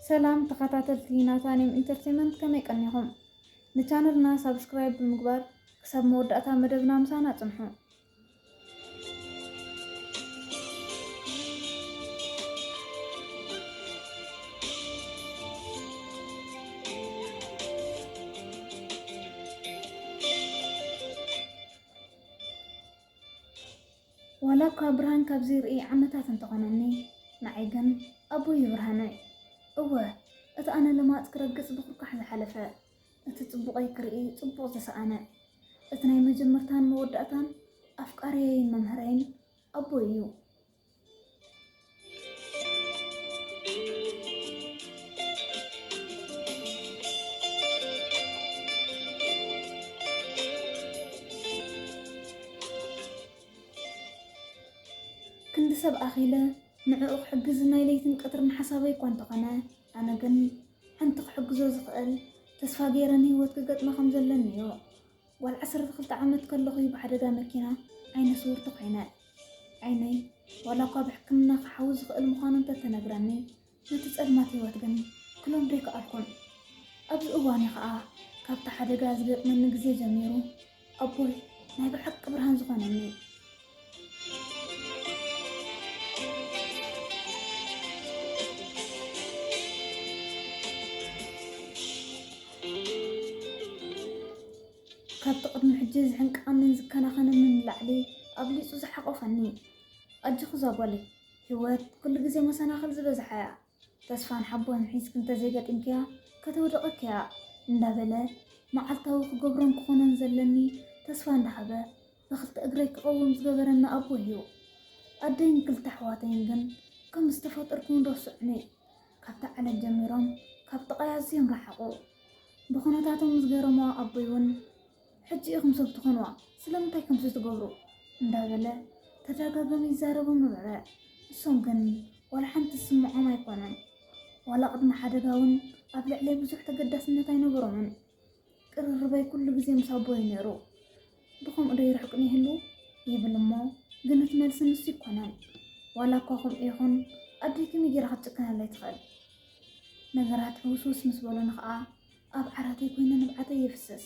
ሰላም ተኸታተልቲ ናታኒም ኢንተርቴይንመንት፣ ከመይ ቀኒኹም? ንቻነልና ሳብስክራይብ ብምግባር ክሳብ መወዳእታ መደብና ምሳና ጽንሑ። ዋላ እኳ ብርሃን ካብ ዘይርኢ ዓመታት እንተኾነኒ፣ ንዓይ ግን ኣቦይ እዩ ብርሃነይ። እወ፣ እቲ ኣነ ለማጽ ክረግጽ ብኩርካሕ ዝሓለፈ፣ እቲ ጽቡቐይ ክርኢ ጽቡቕ ዝሰኣነ፣ እቲ ናይ መጀመርታን መወዳእታን ኣፍቃሪየይን መምህረይን ኣቦይ እዩ። ክንዲ ሰብ ኣኺለ ንዕኡ ክሕግዝ ናይ ለይትን ቀትርን ሓሳበይ እኳ እንተኾነ፣ ኣነ ግን ሓንቲ ክሕግዞ ዝኽእል ተስፋ ገይረ ንህይወት ክገጥማ ከም ዘለኒ እዩ። ጓል ዓሰርተ ክልተ ዓመት ከለኹ እዩ ብሓደጋ መኪና ዓይነ ስውርቲ ኮይነ። ዓይነይ ዋላ እኳ ብሕክምና ክሓዊ ዝኽእል ምዃኑ እንተተነግረኒ፣ ነቲ ጸልማት ህይወት ግን ክለምዶ ኣይከኣልኩን። ኣብዚ እዋን እዩ ኸኣ ካብቲ ሓደጋ ዝገጥመኒ ግዜ ጀሚሩ ኣቦይ ናይ ብሓቂ ብርሃን ዝኾነኒ። ካብቲ ቅድሚ ሕጂ ዝሕንቀቐንን ዝከናኸነንን ንላዕሊ ኣብሊጹ ዝሓቖፈኒ። ኣጆኺ እዛ ጓለይ፣ ህይወት ኩሉ ግዜ መሰናኽል ዝበዝሓ እያ። ተስፋን ሓቦን ሒዝኪ እንተዘይገጢምክያ፣ ከተውድቐኪ እያ እንዳበለ፣ መዓልታዊ ክገብሮን ክኾኖን ዘለኒ ተስፋ እንዳሃበ፣ ብኽልተ እግረይ ክቐውም ዝገበረኒ ኣቦይ እዩ። ኣደይን ክልተ ኣሕዋተይን ግን ከም ዝተፈጠርኩ ንረስዑኒ። ካብታ ዓለም ጀሚሮም ካብ ጥቓይ ኣዝዮም ረሓቑ። ብኹነታቶም ዝገረሙ ኣቦይ እውን፣ "ሕጂ ኢኹም ሰብ ትኾንዋ፣ ስለምንታይ ከምዚ ትገብሩ?" እንዳበለ ተደጋጋሚ ይዛረቦም ነበረ። እሶም ግን ዋላ ሓንቲ ዝስምዖም ኣይኮነን። ዋላ ቅድሚ ሓደጋ እውን ኣብ ልዕለይ ብዙሕ ተገዳስነት ኣይነበሮምን። ቅርርበይ ኩሉ ግዜ ምስ ኣቦይ ነይሩ። ብኸምኡ ዶ ይርሕቁኒ ይህልዉ? ይብል እሞ፣ ግን እቲ መልሲ ንሱ ኣይኮነን። ዋላ እኳ ከምኡ ይኹን፣ ኣደይ ከመይ ጌራ ክትጭክነለይ ትኽእል? ነገራት ሕውስውስ ምስ በሉኒ ኸኣ፣ ኣብ ዓራተይ ኮይነ ንብዓተይ ይፍስስ።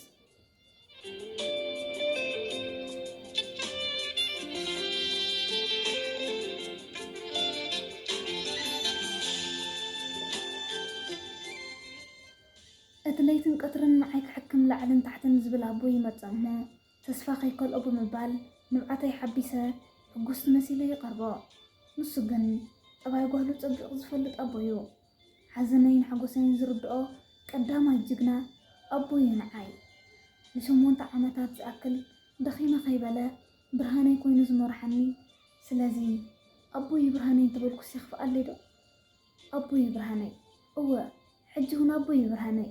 እቲ ለይትን ቀትርን ንዓይ ክሕክም ላዕልን ታሕትን ዝብል ኣቦይ ይመጽእ እሞ፣ ተስፋ ከይከልኦ ብምባል ንብዓተይ ሓቢሰ ሕጉስቲ መሲለ ይቐርቦ። ንሱ ግን ጠባይ ጓሉ ጸቢቑ ዝፈልጥ ኣቦ እዩ። ሓዘነይን ሓጎሰይን ዝርድኦ ቀዳማይ ጅግና ኣቦይ እዩ ንዓይ። ንሸሞንተ ዓመታት ዝኣክል ደኺመ ከይበለ ብርሃነይ ኮይኑ ዝመርሓኒ። ስለዚ ኣቦይ ብርሃነይ እንተበልኩስ የኽፍኣለይ ዶ? ኣቦይ ብርሃነይ፣ እወ፣ ሕጂ እውን ኣቦይ ብርሃነይ።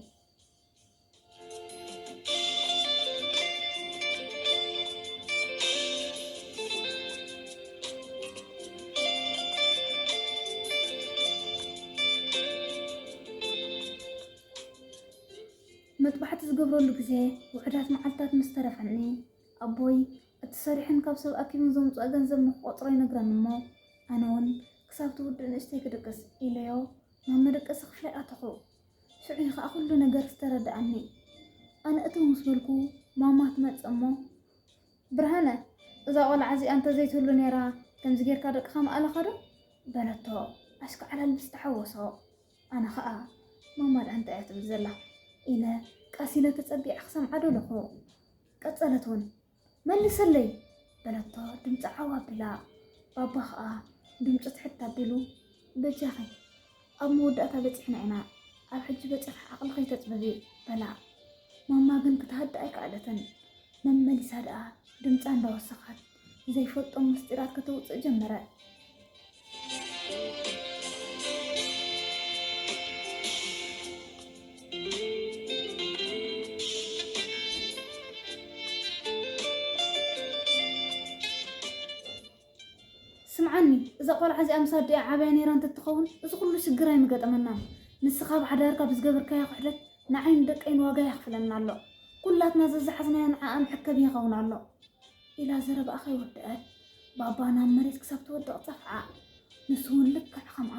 መጥባሕቲ ዝገብረሉ ግዜ ውሑዳት መዓልታት ምስ ተረፈኒ፣ ኣቦይ እቲ ሰሪሑን ካብ ሰብ ኣኪቡን ዘምጽኦ ገንዘብ ንክቆጽሮ ይነግረኒ እሞ፣ ኣነ እውን ክሳብ ትውድእ ንእሽተይ ክድቅስ ኢለዮ ናብ መደቀሲ ክፍለይ ኣተኹ። ሽዑ እዩ ኸኣ ኩሉ ነገር ዝተረድኣኒ። ኣነ እትው ምስ በልኩ፣ ማማ ትመጽእ እሞ፣ "ብርሃነ፣ እዛ ቖልዓ እዚኣ እንተዘይትህሉ ነይራ፣ ከምዚ ጌርካ ደቅኻ ምኣለኻ ዶ?" በለቶ፣ ኣሽካዕላል ብዝተሓወሶ። ኣነ ኸኣ፣ "ማማ ደኣ እንታይ እያ ትብል ዘላ?" ኢለ ቀስ ኢለ ተጸጊዐ ክሰምዓ ደለኹ። ቀጸለት እውን፣ "መልሰለይ!" በለቶ ድምጻ ዓው ኣቢላ። ባባ ኸኣ ድምጹ ትሕት ኣቢሉ፣ "በጃኺ፣ ኣብ መወዳእታ በጺሕና ኢና፣ ኣብ ሕጂ በጺኺ ዓቕሊ ከይተጽብቢ!" በላ። ማማ ግን ክትሃድእ ኣይከኣለትን። መመሊሳ ደኣ ድምጻ እንዳወሰኸት ዘይፈልጦም ምስጢራት ከተውጽእ ጀመረ። ስምዓኒ፣ እዛ ቆልዓ እዚኣ ምስ ኣዲኣ ዓብያ ነይራ እንተትኸውን፣ እዚ ኩሉ ሽግር ኣይምገጠመናን። ንስኻ ኣብ ሓዳርካ ብዝገበርካዮ ክሕደት ንዓይን ደቀይን ዋጋ የኽፍለና ኣሎ። ኩላትና ዘዝሓዝናዮ ንዓኣ መሐከቢ ይኸውን ኣሎ። ኢላ ዘረባኣ ከይወደአት፣ ባባ ናብ መሬት ክሳብ ትወድቕ ጸፍዓ። ንሱ እውን ልክዕ ከምኣ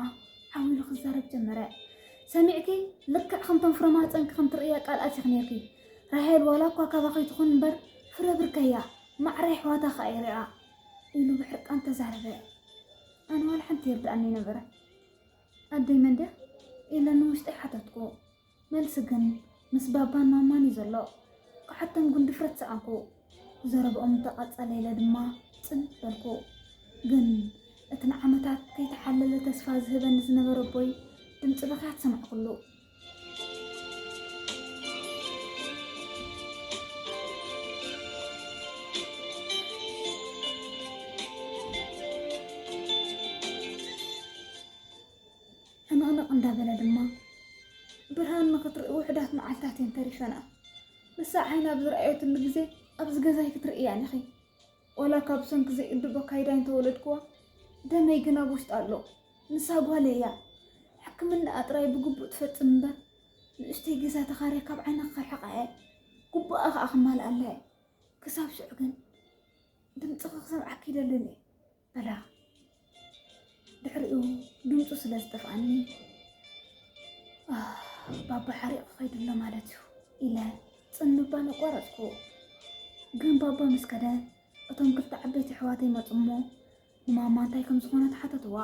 ዓው ኢሉ ክዛረብ ጀመረ። ሰሚዕኪ? ልክዕ ከምቶም ፍረ ማህፀንኪ ከም ትርእያ ቃል ኣቲኺ ነይርኪ። ራሄል ዋላ እኳ ካባኺ ትኹን እምበር ፍረ ብርከይ እያ፣ ማዕረ ኣሕዋታ ኸኣ ይርኣ ኢሉ ብሕርቃን ተዛረበ። ኣነ ዋላ ሓንቲ ይርድኣኒ ነበረ። ኣደይ መን ድያ? ኢለ ንውሽጠይ ሓተትኩ። መልሲ ግን ምስ ባባን ማማን እዩ ዘሎ። ክሓቶም ግን ድፍረት ሰኣንኩ። ዘረብኦም እንተቐጸለ ኢለ ድማ ጽን በልኩ። ግን እቲ ንዓመታት ከይተሓለለ ተስፋ ዝህበኒ ዝነበረ ኣቦይ ድምጺ ብኽያት ሰማዕኩሉ። ሕንቕንቕ እንዳበለ ድማ፣ ብርሃን ንኽትርኢ ውሑዳት መዓልታት እየን ተሪፈና። ንሳ ዓይና ኣብ ዝረኣየትሉ ግዜ ኣብዚ ገዛ ኣይክትርእያን ኢኺ። ዋላ ካብ ብሰንኪ ዘይእድቦ ኣካይዳ እንተወለድክዋ፣ ደመይ ግን ኣብ ውሽጢ ኣሎ። ንሳ ጓለይ እያ። ሕክምናኣ ጥራይ ብግቡእ ትፈጽም እምበር፣ ንእሽተይ ገዛ ተኻርየ ካብ ዓይንኺ ከርሕቓ እየ። ግቡኣ ኸኣ ክማልኣላ እየ። ክሳብ ሽዑ ግን ድምፅኺ ክሰምዓኪ ይደልን እየ በላ። ድሕሪኡ ድምፁ ስለ ዝጠፍኣኒ፣ "ኣህ፣ ባባ ሓሪቑ ከይዱ ኣሎ ማለት እዩ" ኢለ ፅን ምባል ኣቋረፅኩ። ግን ባባ ምስ ከደ፣ እቶም ክልተ ዓበይቲ ኣሕዋተይ መፁ እሞ ንማማ እንታይ ከም ዝኾነ ተሓተትዋ።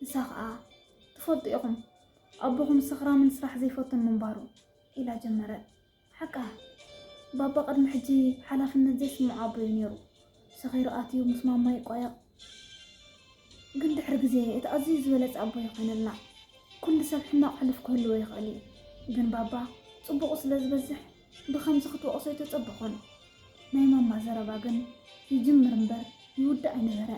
ንሳ ኸዓ፣ "ትፈልጡ ኢኹም፣ ኣቦኹም ሰኽራምን ስራሕ ዘይፈቱን ምንባሩ" ኢላ ጀመረት። ሓቃ፣ ባባ ቅድሚ ሕጂ ሓላፍነት ዘይስምዖ ኣቦ እዩ ነይሩ። ሰኺሩ ኣትዩ ምስ ማማ ይቋየቕ። ግን ድሕሪ ግዜ እቲ ኣዝዩ ዝበለጸ ኣቦ ይኾነልና። ኩሉ ሰብ ሕማቕ ሕሉፍ ክህልዎ ይኽእል እዩ። ግን ባባ ጽቡቑ ስለ ዝበዝሕ ብኸምዚ ክትወቕሶ ኣይተጸበኹን። ናይ ማማ ዘረባ ግን ይጅምር እምበር ይውዳእ ኣይነበረ።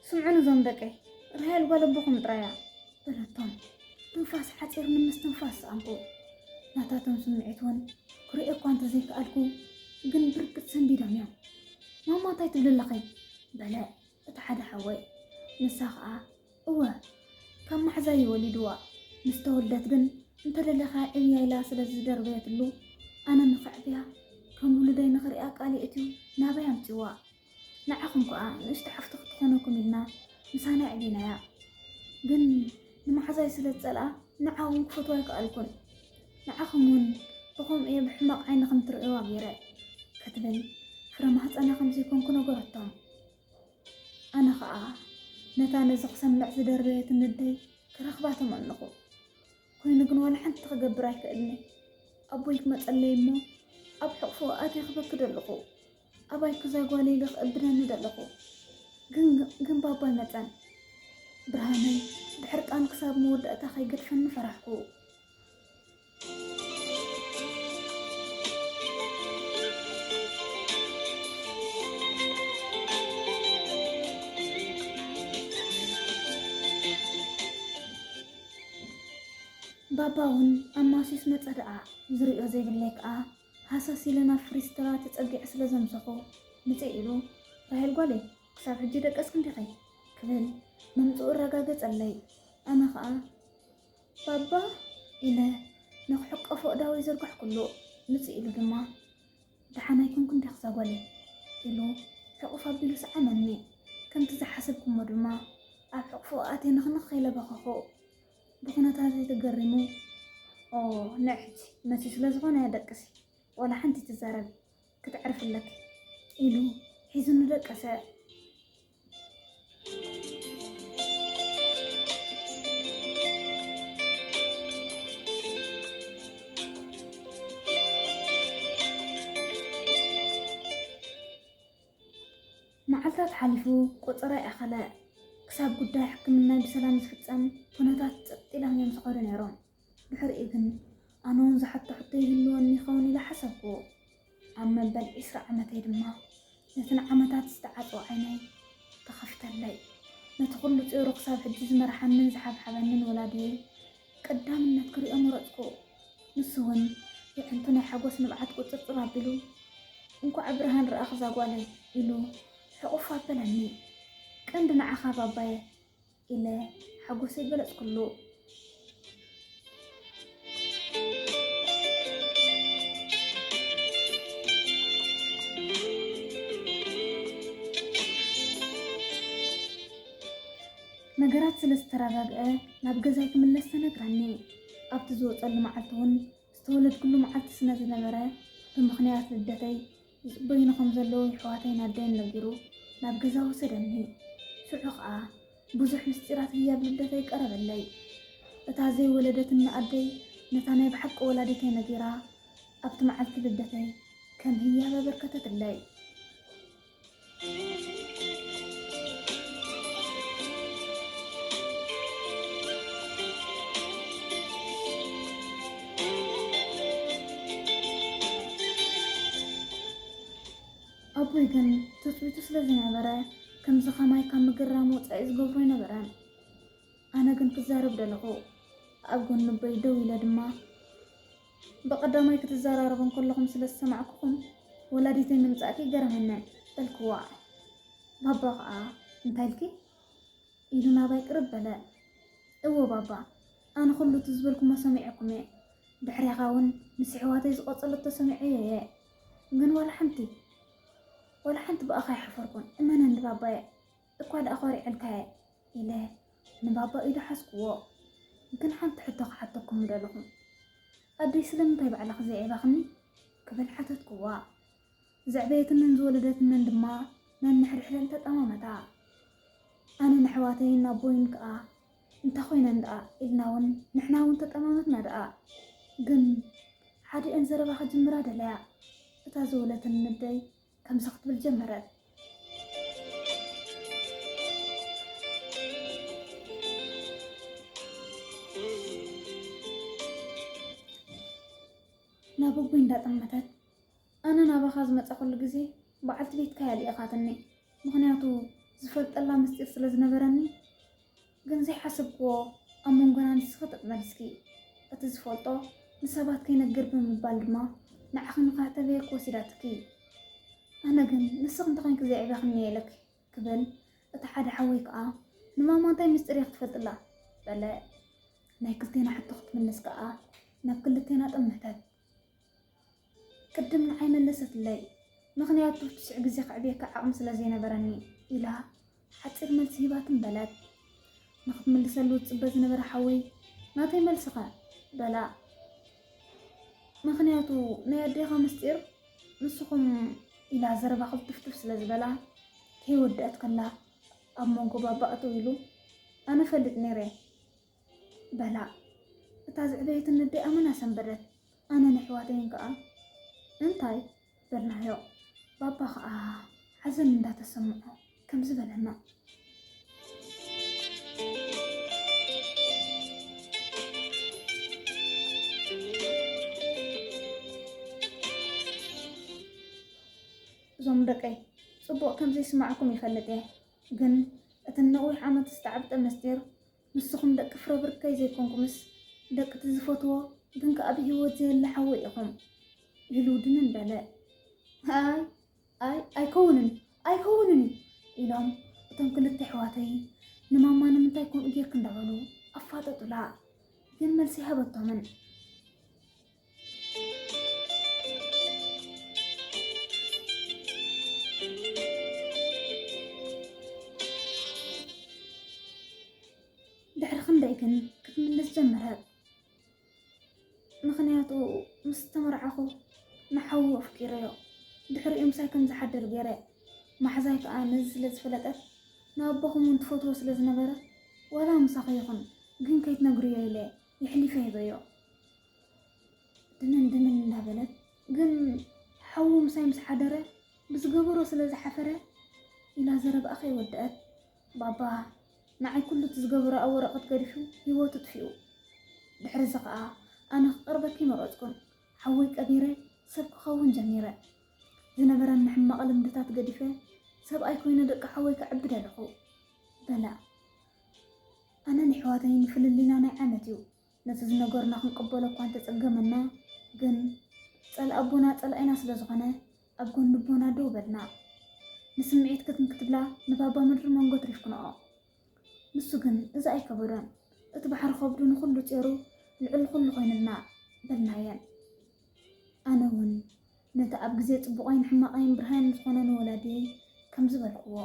ስምዑኒ እዞም ደቀይ፣ ራሄል ጓል ኣቦኹም ጥራይ እያ በለቶም። ትንፋስ ሓጺርኒ ምስትንፋስ ሰኣንኩ። ናታቶም ስምዒት እውን ክርእዮ እኳ እንተዘይከኣልኩ፣ ግን ብርግጽ ሰንቢዶም እዮም። ማማ እንታይ ትብሊ ኣለኺ? በለ እቲ ሓደ ሓወይ። ንሳ ኸኣ፣ እወ፣ ካብ ማሕዛ እዩ ወሊድዋ። ምስ ተወልደት ግን እንተደለኻ ዕብያ ኢላ ስለ ዝደርበየትሉ፣ ኣነ ንኸዕብያ ከም ውሉደይ ንኽርእያ ቃል የእትዩ ናበይ ኣምጺዋ። ንዓኹም ከኣ ንእሽቶ ሓፍቲ ክትኾነኩም ኢልና ምሳና ኣዕቢናያ። ግን ንመሓዛይ ስለ ዝጸልኣ ንዓ እውን ክፈትዋ ኣይከኣልኩን። ንዓኹም እውን ብኸምኡ እየ ብሕማቕ ዓይኒ ከም ትርእይዋ ገይረ፣ ክትብል ፍረ ማህጸና ከም ዘይኮንኩ ነገረቶም። ኣነ ኸኣ ነታ ነዚ ክሰምዕ ዝደርበየትኒ ኣደይ ክረኽባ ተመነኹ። ኮይኑ ግን ዋላ ሓንቲ ክገብር ኣይክእልኒ። ኣቦይ ክመጸለይ እሞ ኣብ ሕቕፎ ኣትየ ክበኪ ደለኹ። ኣባይ ክዛ ጓለይ ኢለ ክእብደኒ ደለኹ። ግን፣ ግን ባባ ኣይመጸን። ብርሃነይ ብሕርቃን ክሳብ መወዳእታ ከይገድፈኒ ፈራሕኩ። ባባ እውን ኣማሲዩስ መጸ ደኣ፣ ዝርእዮ ዘይብለይ ከኣ ሃሰስ ኢለ ናብ ፍሪስትራ ተጸጊዐ ስለ ዘምሰኹ፣ ምጽእ ኢሉ፣ "ራሄል ጓለይ፣ ክሳብ ሕጂ ደቀስኪ እንዲኺ?" ክብል ምምጽኡ ኣረጋገጸለይ። ኣነ ኸኣ፣ "ባባ?" ኢለ ንኽሕቀፎ ኣእዳወይ ዘርጋሕኩሉ። ምጽእ ኢሉ ድማ፣ "ደሓን ኣይኮንኩን ዲኺ እዛ ጓለይ?" ኢሉ ሕቑፍ ኣቢሉ ሰዓመኒ። ከምቲ ዝሓሰብኩሞ ድማ ኣብ ሕቑፉ ኣትየ ንኽንኽ ኢለ በኸኹ። ብኹነታተይ ተገሪሙ፣ "ኦ፣ ንዒ ሕጂ መሲዩ ስለ ዝኾነ ደቅሲ፣ ዋላ ሓንቲ ትዛረቢ፣ ክተዕርፊ ኣለኪ" ኢሉ ሒዙኒ ደቀሰ። መዓልታት ሓሊፉ፣ ቆጸራ ይኣኸለ። ክሳብ ጉዳይ ሕክምናይ ብሰላም ዝፍጸም፣ ኩነታት ጸጥ ኢሎም እዮም ዝኸዱ ነይሮም። ድሕሪኡ ግን፣ ኣነ እውን ዝሓቶ ሕቶ ይህልወኒ ይኸውን ኢለ ሓሰብኩ። ኣብ መበል ዒስራ ዓመተይ ድማ፣ ነቲ ንዓመታት ዝተዓጽወ ዓይነይ ተኸፍተለይ። ነቲ ኩሉ ጾሩ ክሳብ ሕጂ ዝመርሓንን ዝሓብሓበንን ወላዲየይ ቀዳምነት ክሪኦ መረጽኩ። ንሱ እውን የዕንቱ ናይ ሓጎስ ንብዓት ቁጽርጽር ኣቢሉ፣ "እንኳዕ ብርሃን ረኣኺ እዛ ጓለይ" ኢሉ ሕቑፍ ኣበለኒ። "ቀንዲ ንዓኻ ባባየ" ኢለ ሓጎሰይ ገለጽኩሉ። ነገራት ስለ ዝተረጋግአ ናብ ገዛይ ክምለስ ተነግረኒ። ኣብቲ ዝወጸሉ መዓልቲ እውን ዝተወለድኩሉ መዓልቲ ስነ ዝነበረ፣ ብምኽንያት ልደተይ ዝጽበዩኒ ከም ዘለዉ የሕዋተይን ኣደይን ነጊሩ ናብ ገዛ ወሰደኒ። ሽዑ ኸኣ ብዙሕ ምስጢራት ህያብ ልደተይ ቀረበለይ። እታ ዘይወለደትኒ ኣደይ ነታ ናይ ብሓቂ ወላዲተይ ነጊራ ኣብቲ መዓልቲ ልደተይ ከም ህያብ ኣበርከተትለይ። ኣቦይ ግን ትጽቢቱ ስለ ዝነበረ፣ ከምዚ ኸማይ ካብ ምግራም ወጻኢ ዝገብሮ ኣይነበረን። ኣነ ግን ክዛረብ ደለኹ። ኣብ ጎኒ ኣቦይ ደው ኢለ ድማ፣ "ብቐዳማይ ክትዘራረቡ እንከለኹም ስለ ዝሰማዕኩኹም፣ ወላዲተይ ምምጻእኪ ኣይገረመንን" በልክዋ። ባባ ኸኣ፣ "እንታይ ኢልኪ?" ኢሉ ናባይ ቅርብ በለ። "እወ ባባ፣ ኣነ ኩሉ እቲ ዝበልኩሞ ሰሚዐኩም እየ። ድሕሬኻ እውን ምስ ኣሕዋተይ ዝቐጸለቶ ሰሚዐዮ እየ። ግን ዋላ ሓንቲ፣ ዋላ ሓንቲ ብኣኻ ኣይሓፈርኩን። እመነኒ ባባየ፣ እኳ ደኣ ኮሪዐልካ እየ" ኢለ ንባባ ኢዱ ሓዝክዎ። "ግን ሓንቲ ሕቶ ክሓተኩም ምደለኹ። ኣደይ ስለምንታይ ባዕላ ክዘይዕባኽኒ?" ክብል ሓተትክዋ። ዘዕበየትንን ዝወለደትንን ድማ ነንሕድሕደን ተጠማመታ። ኣነ ንኣሕዋተይን ኣቦይን ከኣ እንተ ኾይነን ደኣ ኢልና እውን ንሕና እውን ተጠማመትና ደኣ። ግን ሓዲአን ዘረባ ክጅምራ ደለያ። እታ ዝወለደትኒ ኣደይ ከምዚ ክትብል ጀመረት። ናብ ኣቦይ እንዳጠመተት፣ ኣነ ናባኻ ዝመጻኹሉ ግዜ በዓልቲ ቤትካ እያ ልኢኻትኒ። ምኽንያቱ ዝፈልጠላ ምስጢር ስለ ዝነበረኒ፣ ግን ዘይሓሰብክዎ ኣብ መንጎና ንስኺ ተጥመልስኪ። እቲ ዝፈልጦ ንሰባት ከይነግር ብምባል ድማ ንዓኺ ንኸሕተበየኪ ወሲዳትኪ። ኣነ ግን ንስኺ እንተኾይንኪ ዘዕበኽኒ እየ ኢለኪ ክብል፣ እቲ ሓደ ሓወይ ከኣ ንማማ እንታይ ምስጢር እያ ክትፈልጥላ? በለ። ናይ ክልቴና ሕቶ ክትምልስ ከኣ ናብ ክልቴና ጠመተት። ቅድም ንዓይ መለሰትለይ፣ ምኽንያቱ ትሽዕ ግዜ ከዕብየካ ዓቕሚ ስለ ዘይነበረኒ ኢላ ሓጺር መልሲ ሂባትም በለት። ንኽትምልሰሉ ዝጽበ ዝነበረ ሓወይ፣ ናተይ መልስኸ? በላ። ምኽንያቱ ናይ ኣዴኻ ምስጢር ንስኹም ኢላ ዘረባ ክልትፍትፍ ስለ ዝበላ፣ ከይወደአት ከላ ኣብ መንጎ ባባ እትው ኢሉ፣ ኣነ ፈልጥ ነይረ በላ። እታ ዝዕበየትኒ ኣደይ ኣመና ሰንበደት። ኣነን ኣሕዋተይን ከኣ፣ "እንታይ?" በልናዮ። ባባ ከኣ ሓዘን እንዳተሰምዖ ከምዚ በለና። እዞም ደቀይ፣ ጽቡቕ ከም ዘይስማዓኩም ይፈልጥ እየ፣ ግን እቲ ነዊሕ ዓመት ዝተዓብጠ መስጢር፣ ንስኹም ደቂ ፍረ ብርከይ ዘይኮንኩምስ፣ ደቂ እቲ ዝፈትዎ ግን ከኣ ብህይወት ዘየለ ሓወይ ኢኹም፣ ኢሉ ድንን በለ። ኣይ፣ ኣይ፣ ኣይከውንን፣ ኣይከውንን እዩ፣ ኢሎም እቶም ክልተ ኣሕዋተይ ንማማ ንምንታይ ከምኡ ጌርኪ እንዳበሉ ኣፋጠጡላ። ግን መልሲ ኣይሃበቶምን። ድሕሪ ክንደይ ግን ክትምልስ ጀመረት። ምኽንያቱ ምስ ተመርዓኹ ንሓዉ ኣፍቂረዮ። ድሕሪኡ ምሳይ ከም ዝሓድር ገይረ። ማሕዛይ ከኣ ነዚ ስለ ዝፈለጠት፣ ንኣቦኹም እውን ትፈትዎ ስለ ዝነበረ፣ ዋላ ምሳኺ ይኹን ግን ከይትነግርዮ ኢለ የሕሊፈ ሂበዮ። ድንን ድንን እንዳበለት፣ ግን ሓዉ ምሳይ ምስ ሓደረ ብዝገበሮ ስለ ዝሓፈረ ኢላ ዘረብኣ ከይወደአት፣ ባባ ንዓይ ኩሉ እቲ ዝገበሮ ኣብ ወረቐት ገዲፉ ህይወቱ ጥፊኡ። ድሕሪ እዚ ኸኣ ኣነ ክቐርበኪ መረጽኩን። ሓወይ ቀቢረ ሰብ ክኸውን ጀሚረ። ዝነበረኒ ሕማቕ ልምድታት ገዲፈ ሰብኣይ ኮይነ ደቂ ሓወይ ከዕቢ ደለኹ። በላ። ኣነን ኣሕዋተይን ፍልልይና ናይ ዓመት እዩ። ነቲ ዝነገሩና ክንቅበሎ እኳ እንተጸገመና፣ ግን ጸላኢ ኣቦና ጸላኢና ስለ ዝኾነ፣ ኣብ ጎኒ ኣቦና ደው በልና። ንስምዒት ክትም ክትብላ ንባባ ምድሪ መንጎ ትሪፍክንኦ። ንሱ ግን እዚ ኣይከበዶን። እቲ ባሕሪ ከብዱ ንኹሉ ጼሩ ልዕሊ ኩሉ ኮይኑልና በልናየን። ኣነ እውን ነቲ ኣብ ግዜ ጽቡቐይን ሕማቐይን ብርሃን ዝኾነ ንወላዲየይ ከምዚ በልክዎ።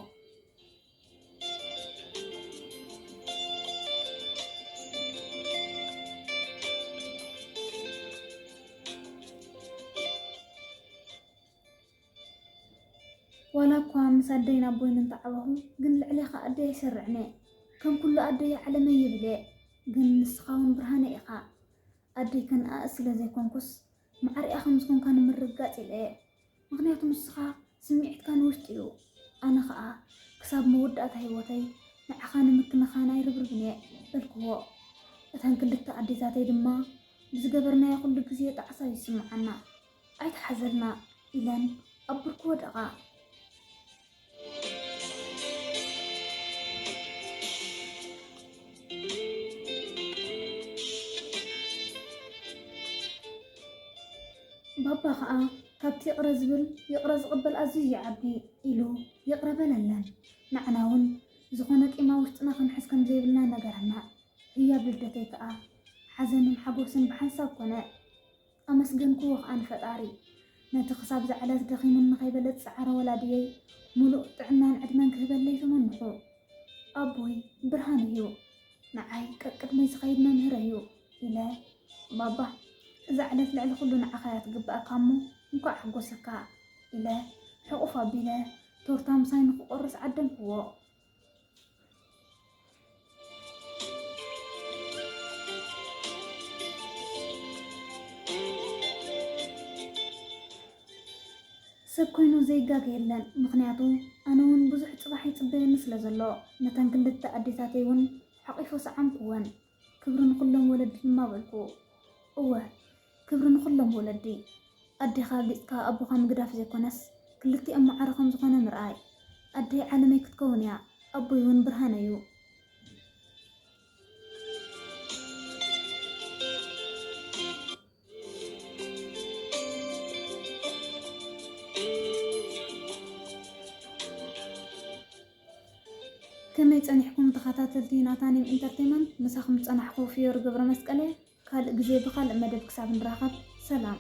ዋላ እኳ ምስ ኣደይን ኣቦይን እንተዓበኹ፣ ግን ልዕሌኻ ኣደይ ኣይሰርዕን እየ። ከም ኩሉ ኣደይ ዓለመይ ይብል እየ። ግን ንስኻ እውን ብርሃነ ኢኻ። ኣደይ ከነኣእስ ስለ ዘይኮንኩስ፣ ማዕሪኣ ከም ዝኾንካ ንምርግጋጽ ኢለ እየ። ምኽንያቱ ንስኻ ስምዒትካ ንውሽጢ እዩ። ኣነ ኸኣ ክሳብ መወዳእታ ህይወተይ ንዓኻ ንምክንኻን ኣይርብርብን እየ በልክዎ። እተን ክልተ ኣዴታተይ ድማ ብዝገበርናዮ ኩሉ ግዜ ጣዕሳ ይስምዓና። ኣይትሓዘልና ኢለን ኣብ ብርኩ ወደቓ። ባባ ኸኣ ካብቲ ይቕረ ዝብል ይቕረ ዝቕበል ኣዝዩ ይዓቢ ኢሉ ይቕረ በለለን። ንዓና እውን ዝኾነ ቂማ ውሽጥና ክንሕዝ ከም ዘይብልና ነገረና። ህያብ ልደተይ ከኣ ሓዘንን ሓጎስን ብሓንሳብ ኮነ። ኣመስገንክዎ ከኣ ንፈጣሪ፣ ነቲ ክሳብ ዝዓለት ደኺሙኒ ከይበለ ዝጸዓረ ወላድየይ፣ ምሉእ ጥዕናን ዕድመን ክህበለይ ተመንኹ። ኣቦይ ብርሃን እዩ፣ ንዓይ ቀቅድመይ ዝኸይድ መምህረይ እዩ ኢለ፣ ባባ፣ እዛ ዕለት ልዕሊ ኩሉ ንዓኻ እያ ትግብኣካ እሞ እንኳዕ ሓጎሰካ ኢለ፣ ሕቑፍ ኣቢለ፣ ቶርታ ምሳይ ንክቆርስ ዓደምክዎ። ሰብ ኮይኑ ዘይጋገ የለን፣ ምኽንያቱ ኣነ እውን ብዙሕ ጽባሕ ይጽበየኒ ስለ ዘሎ፣ ነተን ክልተ ኣዴታተይ እውን ሓቒፈ ሰዓምኩወን። ክብሪ ንኹሎም ወለዲ ድማ በልኩ። እወ፣ ክብሪ ንኹሎም ወለዲ። ኣዴኻ ኣብሊጽካ ኣቦኻ ምግዳፍ ዘይኮነስ፣ ክልቲኦም ማዕረ ከም ዝኾነ ምርኣይ። ኣደይ ዓለመይ ክትከውን እያ፣ ኣቦይ እውን ብርሃነይ እዩ። ከመይ ጸኒሕኩም ተኸታተልቲ ናታኒም ኢንተርቴይመንት? ምሳኹም ዝጸናሕኩ ፍዮሪ ገብረ መስቀል እየ። ካልእ ግዜ ብኻልእ መደብ ክሳብ ንራኸብ፣ ሰላም።